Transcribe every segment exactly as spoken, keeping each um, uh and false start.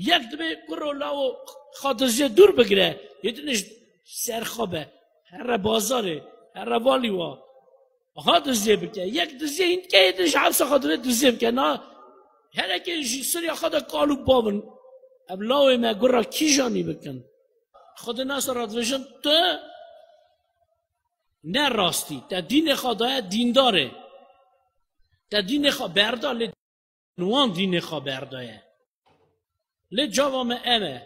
Yek dibê kuro lawo xwe dizê dûr bigire, yê din ji ser xwe be. Here bazarê, here valî wa. Ha dizê bike. Yek dizê hîn dike, yê din ji hewsa xwe dibê dizê bike. Na, herekê ji siriya xwe de kal û bav in. Ev lawê me gura kîjanî bikin. Xwedê nasa re dibêjin, tu ne rastî. Te dînê xwe daye dîndarê. Te dînê xwe berda lê wan dînê xwe berdaye. Lê cava me ev e.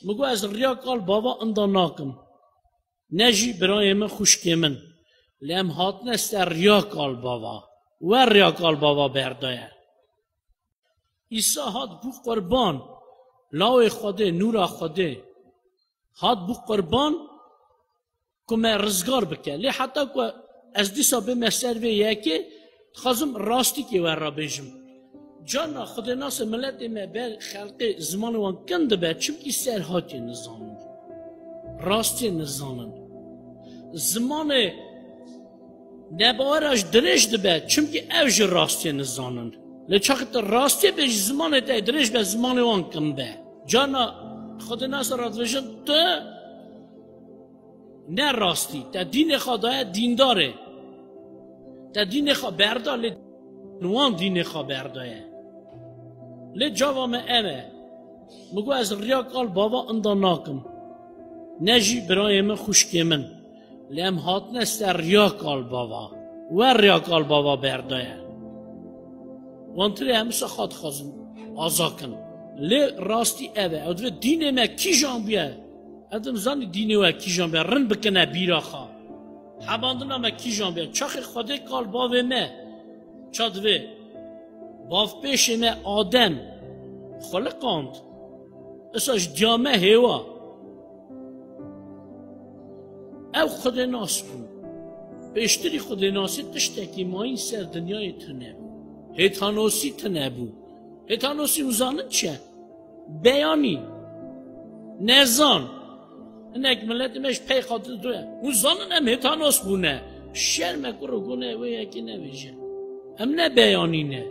Min got ez riya kal bava inda nakim. Ne jî birayê min xwişkê min. Lê em hatine ser riya kal bava. We riya kal bava berdaye. Îsa hat bû qurban. Lawê Xwedê, nûra Xwedê. Hat bû qurban ku me rizgar bike. Lê heta ku ez dîsa bême ser vê yekê, dixwazim rastîkê we re bêjim. Carna xwedênasê miletê me ber xelqê zimanê wan kin dibe, çimkî serhatiyê nizanin. Rastiyê nizanin. Zimanê nebawera ji dirêj dibe, çimkî ew jî rastiyê nizanin. Lê çaxê tu rastiyê bêjî, zimanê te dirêj be, zimanê wan kin be. Carna xwedênasa re dibêjin, tu ne rastî, te dînê xwe daye dîndarê. Te dînê xwe berda lê wan dînê xwe berdaye. Lê cava me ev e. Min got ez riya kal bava inda nakim. Ne jî birayê min xwişkê min. Lê em hatine ser riya kal bava. We riya kal bava berdaye. Wan tirê em wisa xwe dixwazin aza kin. Lê rastî ev e. Ew divê dînê me kîjan bûye. Edim zanî dînê we kîjan be, rind bikine bîra xwe. Hebandina me kîjan be, çaxê Xwedê kal bavê me. Ça divê? Bavpêşê me Adem xuliqand. Isa ji diya me Hêwa. Ew Xwedênas bû. Pêştirî Xwedênasî tiştekî mayîn ser dinyayê tune bû. Hêtanosî tune bû. Hêtanosî hûn zanin çi ye? Beyanî. Nezan. Hinek miletê me ji pey xwe dide. Hûn zanin em hêtanos bûne. Şerm e kuro, gune wê yekê nebêje. Em ne beyanî ne.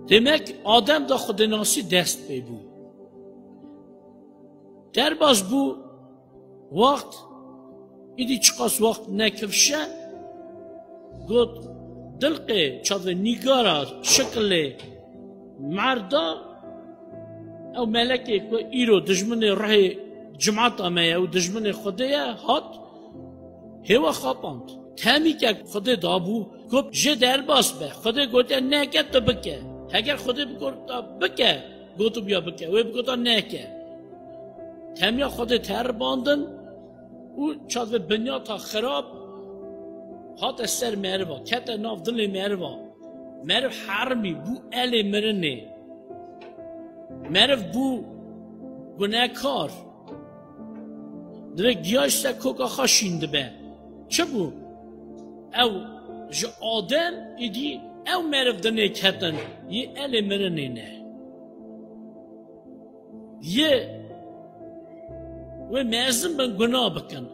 Demek Adem de xwedênasî dest pê bû. Derbas bû. Wext, îdî çiqas wext nekifşe, got, dilqê çavê nîgara şikilê merda, ew melekê ku îro dijminê ruhê cimata me ye û dijminê Xwedê ye, hat, hêwa xapand. Temîke Xwedê dabû, got, jê derbas be. Xwedê gote, neke tu bike. Heger Xwedê bigota bike, gotibûya bike. Wê bigota neke. Temiya Xwedê teribandin û çavê binyata xirab hate ser meriva, kete nav dilê meriva. Meriv hermî bû elê mirinê. Meriv bû gunekar. Divê giya ji ser koka xwe şîn dibe. Çi bû? Ew ji Adem êdî ew meriv dinê ketin, yê elê mirinê ne. Yê wê mezin bin guna bikin.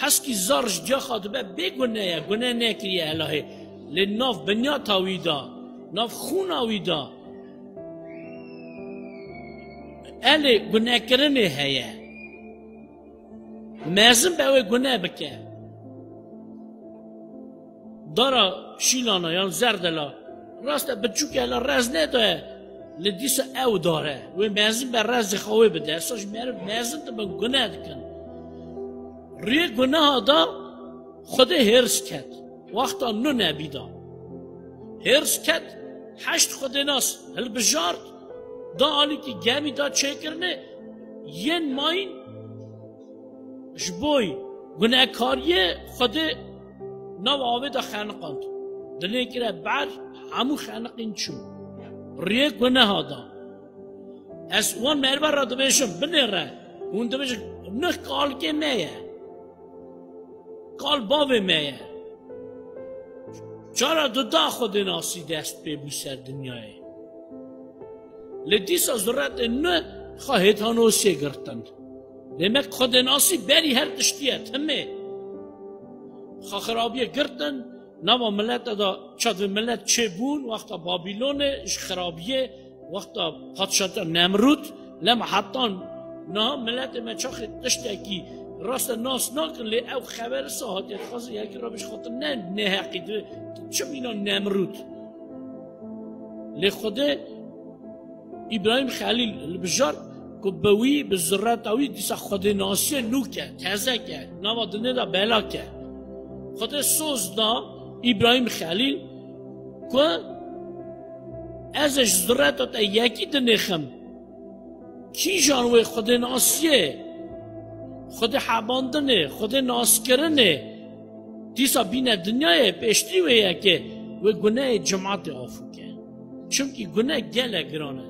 Heskî zar ji diya xwe dibe bê gune ye, gune nekiriye Elahê. Lê nav binyata wî da, nav xûna wî da, elê gunekirinê heye. Mezin be wê gune bike. Dara şîlana yan zerdela, rast e, biçûk e, la rez nedaye, lê dîsa ew dar e. Wê mezin be rezê xwe wê bide. Esa jî meriv mezin dibin, gune dikin. Rûyê guneha da Xwedê hêrs ket. Wexta nû nebî da. Hêrs ket, heşt xwedênas hilbijart, da alîkî gemî da çêkirinê, yên mayîn ji bo gunekariyê Xwedê nav avê de xeniqand. Dilê kire ber, hemû xeniqîn çû. Rûyê guneha da. Ez wan meriva re dibêjim, binêre. Hûn dibêjin, neh kalkê me ye. Kal bavê me ye. Cara duda Xwedênasî dest pê bû ser dinyayê. Lê dîsa zuretê nû xwe hêtanosiyê girtin. Demek Xwedênasî berî her tiştî ye, timê. Xwe xirabiyê girtin, nava milete de çavê milet çêbûn, wexta Babilonê ji xirabiyê Wexta padşata Nemrûd, lema heta niha miletê me çaxê tiştekî rast e nas nakin, lê ew xeber sa hatiye, dixwazin yekî re bêje xatir ne nêheqî, tu çi mîna Nemrûd. Lê Xwedê Îbrahîm Xelîl li bijart ku bi wî, bi zureta wî dîsa Xwedênasiyê nû ke, teze ke, nava dinê de bela ke. Xwedê soz da Îbrahîm Xelîl ku ez ê ji zureta te yekî dinêxim. Kîjan wê Xwedênasiyê, Xwedê hebandinê, Xwedê naskirinê dîsa bîne dinyayê, pêştî wê yekê wê gunehê cimatê afû ke. Çimkî guneh gelek giran e.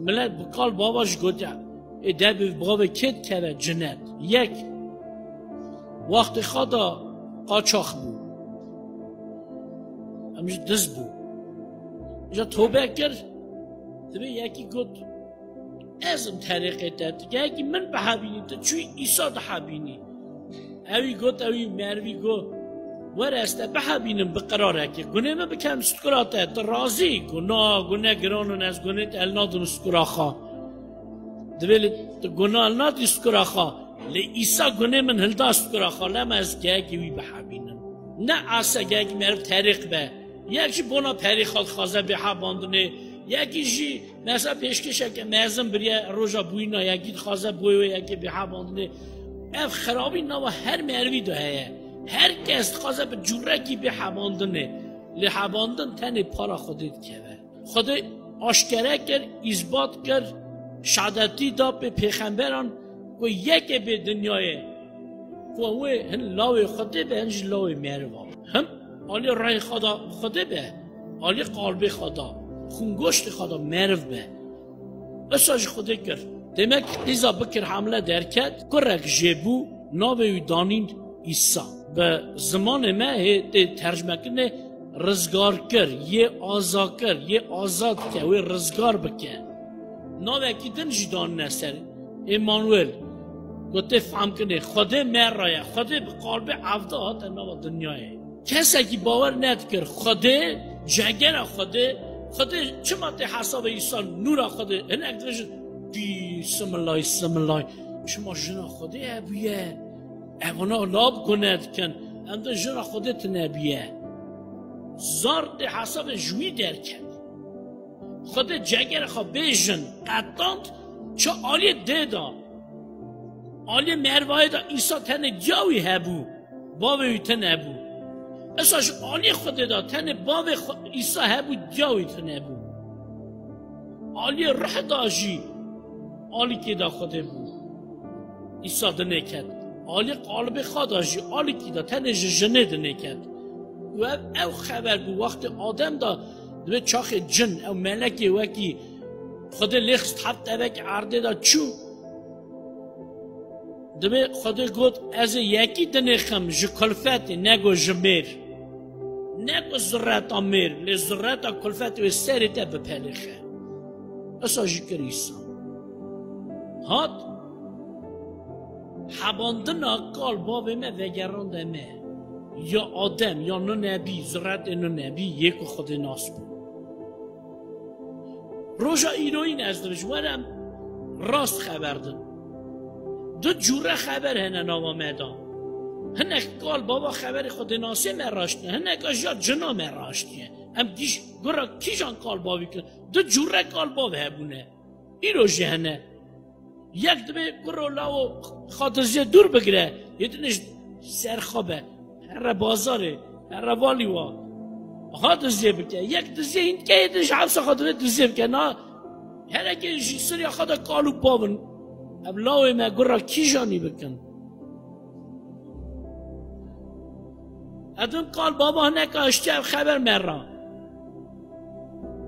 Milet bi kal bava jî gotiye, ê debê bavê kê dikeve cinet? Yek, wextê xwe de qaçax bû. Em jî diz bû. Îja tobe kir, dibê yekî got, ez im terîqê te, tu gelekî min bihebînî, tu çûyî Îsa dihebînî. Ewî got, ewî merivî got, were ez te bihebînim bi qirarekê. Gunê min bikem stikura te, tu razî? Got, na, guneh giran in, ez gunê te el nadim stikura xwe. Dibê li tu guneh el nadî stikura xwe. Lê Îsa gunê min hilda stikura xwe, lema ez gelekî wî bihebînim. Ne asa gelekî meriv terîq be. Yek jî bona perê xwe dixwaze bê hebandinê, yekî jî mesela pêşkêşeke mezin biriye roja bûyîna yekî dixwaze boyê wê yekê bê hebandinê. Ev xirabî nava her merivî de heye. Her kes dixwaze bi cûrekî bê hebandinê. Lê hebandin tenê para Xwedê dikeve. Xwedê aşkere kir, îsbat kir, şadetî da pê pêxemberan ku yekê bê dinyayê, ku wê hin lawê Xwedê be, hin jî lawê meriva be. Him alî rehê xwe da Xwedê be, alî qalbê xwe da, xûngoştê xwe da meriv be. Isa ji Xwedê kir. Demek qîza bikir hamle derket, kurek jê bû, navê wî danîn Îsa. Bi zimanê me hê tê tercmekirinê rizgarkir, yê azakir, yê azad ke, wê rizgar bike. Navekî din jî danine ser, Emanuel. Ku tê fehmkirinê, Xwedê me re ye, Xwedê bi qalbê evda hate nava dinyayê. Kesekî bawer nedikir Xwedê, cegera Xwedê, Xwedê çima tê hesabê Îsa nûra Xwedê? Hinek dibêjin, dî similay, similay. Çima jina Xwedê hebûye? Evana lab gune dikin. Em de jina Xwedê tune bûye. Zar tê hesabê ji wî derket. Xwedê cegera xwe bêjin qetand, çi aliyê dê da. Aliyê mervayê da Îsa tenê diya wî hebû. Bavê wî tune bû. Esa ji aliyê Xwedê de tenê bavê xwe, Îsa hebû, diya wî tune bû. Aliyê ruh de jî alikê de Xwedê bû. Îsa dinê ket. Aliyê qalibê xwe de jî alikî de tenê ji jinê dinê ket. Û ev, ew xeber bû wextê Adem de dibê çaxê cin, ew melekê wekî Xwedê lê xist heft tevekê erdê de çû. Dibê Xwedê got, ez ê yekî dinêxim ji kulfetê, nego ji mêr. Nego zireta mêr, lê zireta kulfetê wê serê te bipelêxe. Esa jî kir Îsa. Hat, hebandina kal bavê me vegerande me. Ya Adem, ya nu nebî, ziretê nu nebî, yê ku Xwedê nas bû. Roja îroyîn ez dibêjim, were em rast xeber din. Du cûre xeber hene nava me de. Hinek kal bava xeberê Xwedênasê me raştiye, hinek a jiya cina me raştiye. Em gîj gura kîjan kal bavî kin? Du cûre kal bav hebûne. Îro jî hene. Yek dibê kuro lawo xwe diziyê dûr bigire, yê din ji ser xwe be. Here bazarê, here valî wa. Ha diziyê bike. Yek diziyê hîn dike, yê din ji hewsa xwe dibê diziyê bike. Na, hereke ji siriya xwe de kal û bav in. Ev lawê me gura kîjanî bikin. Edin kal bava hineka hiştiye ev xeber me ra.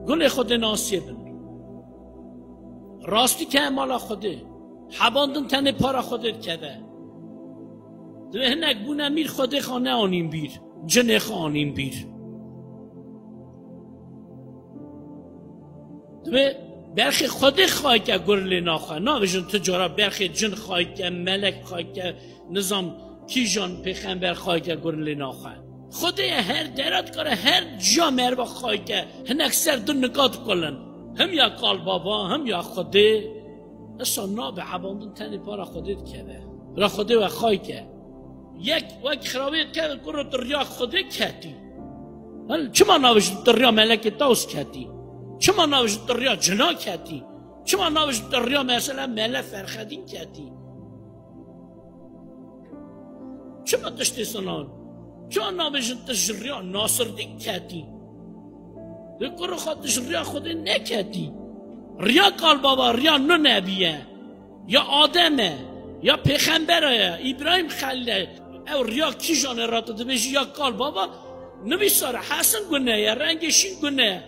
Gulê Xwedênasiyê bin. Rastî ke mala Xwedê. Hebandin tenê para Xwedê dikeve. Divê hinek bûne mîr Xwedê xwe neanîn bîr. Cinê xwe anîn bîr. Divê berxê Xwedê xayke gur lê naxe. Navêjin tu cara berxê cin xayke, melek xayke, nizam kîjan pêxember xayke gur lê naxe. Xwedê ye her dera dikare her ciya merva xayke. Hinek ser du nika dikulin. Him ya kal bava, him ya Xwedê, esa nabe ebandin tenê para Xwedê dikeve. Bira Xwedê we xay ke. Yek wek xirawê dikeve, kuro tu riya Xwedê ketî. Hel, çima navêjin tu riya melekê Taws ketî? Çima navêjin tu riya cina ketî? Çima navêjin tu riya mesela mele Ferxedîn ketî? Çima tiştê sinan? Çima nabêjin tu ji riya Nasirdîn ketî? Lê kuro xwe tu ji riya Xwedê neketî. Riya kal bava, riya nu nebiye. Ya Adem e, ya pêxember e, Îbrahîm Xelîl e. Ew riya kîjan e ra tu dibêjî ya kal bava? Nivîsar e, hesin gune ye, rengê şîn gune ye.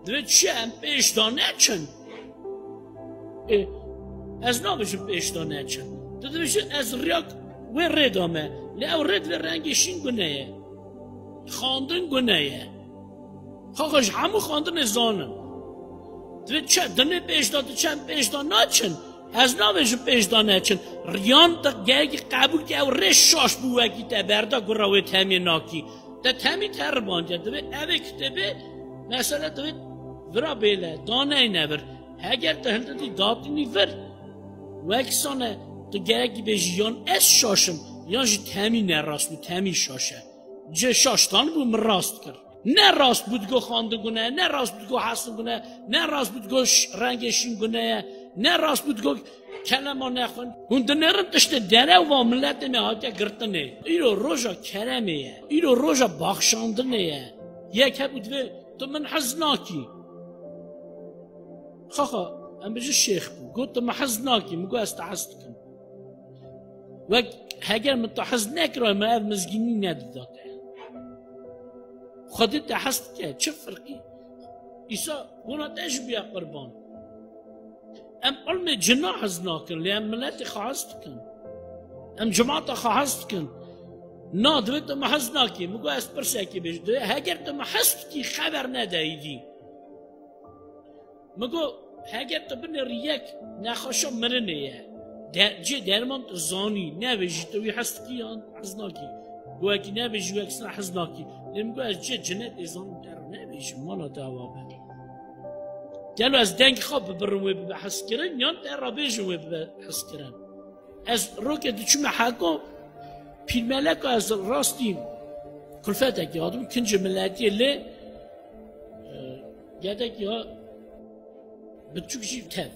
Divê çi em pêş de neçin? Ê, ez nabêjim pêş de neçin. Tu dibêjî ez riya wê rê dame. Lê ew rê divê rengê şîn gune ye. Xandin gune ye. Xaxa ji hemû xandinê zanin. Divê çi dinê pêş de, tu çend pêş de naçin? Ez nabêjim pêş de neçin. Riyan te gelkî qebûl ke ew rê şaş bû wekî te berda gura wê temê nakî. Te temî te ribandiye. Divê evê kitêbê, mesela divê vira bêle, daneyne vir. Heger te hildidî datînî vir, wek sane tu gerekî bêjî yan ez şaş im, yan jî temî nerast bû, temî şaş e. Cê şaştan bû min rast kir. Ne rast bû digo xandin gune, ne rast bû digo hesin gune, ne rast bû digo ş-, rengê şîn gune ye, ne rast bû digo kelema nexwin. Hûn dinêrin tiştê derew va miletê me hatiye girtinê. Îro roja keremê ye. Îro roja baxşandinê ye. Yek hebû divê tu min hez nakî. Xaxa, em bijî şêx bû. Got tu min hez nakî. Min got ez te hez dikim. Wek heger min te hez nekira, min ev mizgînî nedida te. Xwedê te hez dike, çi firqî? Îsa bona te jî bûye qurban. Em ilmê cina hez nakin, lê em miletê xwe hez dikin. Em cimata xwe hez dikin. Na, divê tu min hez nakî. Min got ez pirsekê bêjim. Divê heger tu min hez dikî, xeber nede îdî. Min got, heger tu binêrî yek nexweşa mirinê ye. De-, cê derman tu zanî, nebêjî tu wî hez dikî yan hez nakî. Got, wekî nebêjî, wek sina hez nakî. Lê min got, ez cê cinetê zanim te re nebêjim, mala te ava be. Gelo ez dengê xwe bibirim wê bibe hezkirin, yan te re bêjim wê bibe hezkirin? Ez roke diçûme heko, pîrmeleka ez rastî kulfetekî hadim, kincê miletiyê lê, e, gedekî ha biçûk jî tev.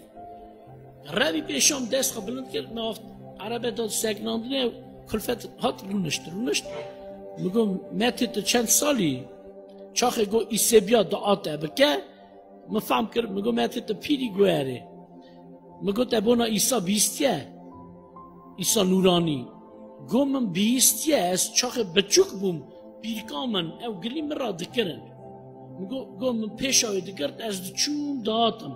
Revî pêşam dest xwe bilind kir, me aft erebe da seknandinê, kulfet hat rûnişt, rûnişt. Min got, Metê tu çend salî? Çaxê got, Îsebiya dua te bike. Min fehm kir, min got, Metê tu pîrî guherê. Min got, te bona Îsa bihîstiye? Îsa Nûranî. Got, min bihîstiye, ez çaxê biçûk bûm, pîrika min, ew gilî min re dikirin. Min got, got, min pêşa wê digirt, ez diçûm, dihatim.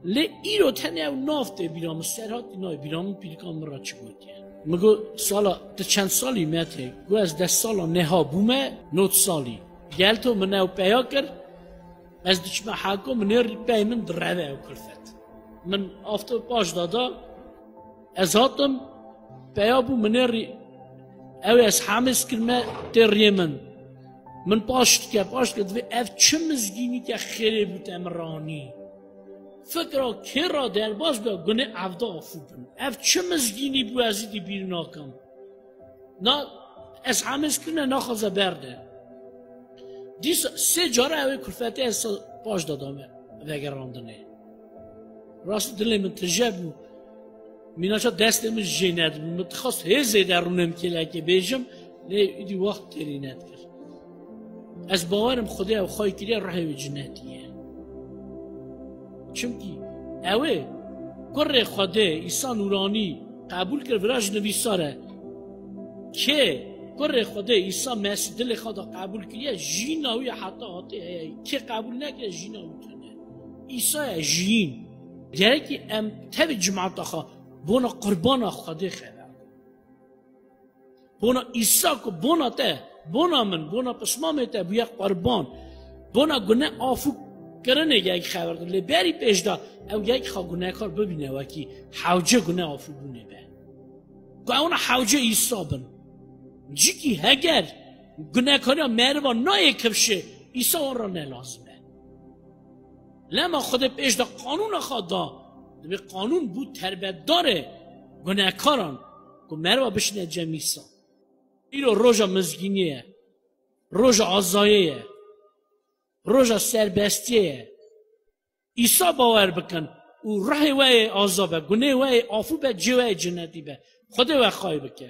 Lê îro tenê ew nav tê bîra min, serhatî nayê bîra min, pîrika min re çi gotiye. Min got, sala, tu çend salî Metê? Got, ez deh sala niha bûme, nod salî. Gel to min ew peya kir, ez diçime heko, min ê rî pey min direve ew kulfet. Min afto paş da da, ez hatim, peya bû min ê rî, ew ez hemiz kirme tê riyê min. Min paş dike, paş dike, divê ev çi mizgînî ke xêrê bû te min ranî. Fikra kê ra derbas be, gune evda afû bin. Ev çi mizgînî bû ez îdî bîr nakim. Na, ez hemiz kirine naxwaze berde. Dîsa sê cara ew ê kulfetê ez sa paş da dame vegerandinê. Rastî dilê min tije bû. Mînaça destê min jê nedibû. Min dixwest hê zêde rûnem kêlekê bêjim, lê îdî wext têrî nedikir. Ez bawerim Xwedê ew xwey kiriye, ruhê wê cinetî ye. Çimkî ew ê kurê Xwedê, Îsa Nûranî, qebûl kir, vira ji nivîsar e. Kê kurê Xwedê, Îsa Mesîh dilê xwe de qebûl kiriye, jîna wî heta hatê heye. Kê qebûl nekiriye, jîna wî tune. Îsa ye jiyîn. Gerekî em tevî cimata xwe bona qurbana Xwedê xeber. Bona Îsa ku bona te, bona min, bona pismamê te bûye qurban. Bona gune afû kirinê yek xeber de. Lê berî pêş de ew yek xa gunekar bibîne wekî hewce gune afû bûnê be. Ku ew ne hewce Îsa bin. Cikî heger gunekariya meriva nayê kifşê, Îsa wan re ne lazim e. Lema Xwedê pêş de qanûna xwe da. Dibê qanûn bû terbetdarê gunehkaran ku meriva bişine cemîsa. Îro roja mizgîniyê ye, roja azayê ye, roja serbestiyê ye. Îsa bawer bikin û ruhê we yê aza be, gunê we yê afû be, cê we yê cinetî be. Xwedê we xay bike.